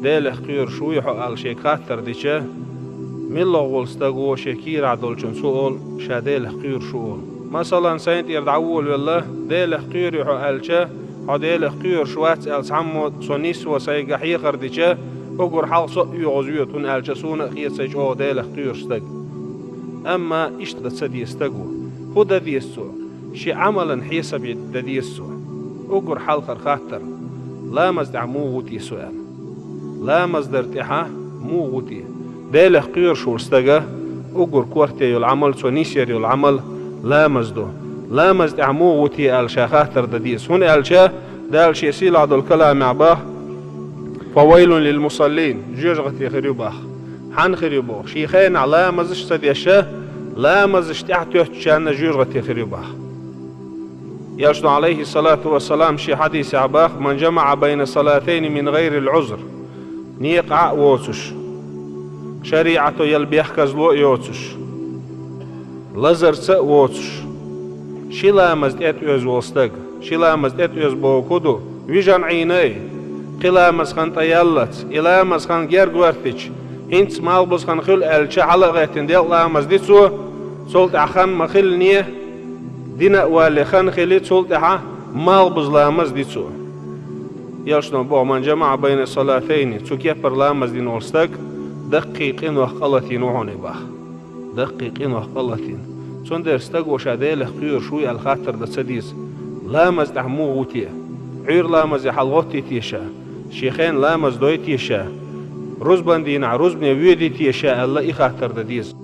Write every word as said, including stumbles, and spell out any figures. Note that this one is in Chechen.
Делах кхоьруш вуй хьо аьлла шега хаттар дича, миллагӀа волу стаг ву шен кийрахь долчунна цо олу, ша Делах кхоьруш ву олу. Масалан, сайна тӀера дӀаволавелла, Делах кхоьруй хьо аьлча, хьо Делах кхоьруш вац аьлла цхьаммо со нисво сайга хьехар дича, уггар хьалха со а оьгӀаз йоьду, хӀунда аьлча суна а хета сайн чӀогӀа Делах кхоьруш стаг. Амма иштта дан ца деза стаг ву. ХӀун дан деза цо? Шен Ӏамалан хьесап дан деза цо. Уггар хьалхара хаттар: ламаз тӀехь муха ву те со аьлла? Ламаз дар тӀехьа муха ву те? Делах кхоьруш волу стага уггар корта йолу Ӏамал, цо нисъяр йолу Ӏамал ламаз ду. Ламаз тӀехь муха ву те аьлла ша хаттар дан деза. ХӀунда аьлча Дала шен сийлахь долу каламехь баха: «Фавайлун лил мусаллин», жоьжахати хир ю баха. Хьанна хир ю боху? Шен хенахь ламазаш а ца деш, ламазаш тӀехь тоьттучарна жоьжахати хир ю баха. Элчано, алейхиссалату вассалам, шен хьадисехь баха: «Ман жамаӀа байна салатайни мин гайрил Ӏузр». Некъахь а воцуш, шариӀато ял бехказло а йоцуш, лазарца а воцуш, ши ламаз тӀетоьзна волу стаг, ши ламаз тӀетоьзна бохург хӀун ду? Вижина Ӏийна, кхин ламаз хан тӀеяллалц, и ламаз хан герга гӀоьртича, хӀинца малхбуза хан хуьлу аьлча, хьала а гӀеттина, делкъа ламаз ди цо, цул тӀаьхьа хан ма-хиллинехь, дина а валале хан хили, цул тӀаьхьа малхбуза ламаз ди цо. Элчано боху: «Ман жамаӀа байна салатайни», цу кепара ламаз дина волу стаг даккхий къинойх къа латийна ву хьуна баха. Даккхий къинойх къа латийна. Цундела стаго ша Делах кхоьруш вуй аьлла хаттар дан ца деза. Ламаз тӀехь муха ву те? Ӏуьйра ламазе хьалагӀоттий те ша? Шен хенахь ламаз дой те ша? Рузбан дийнахь рузбане воьдий те ша аьлла, и хаттар дан деза.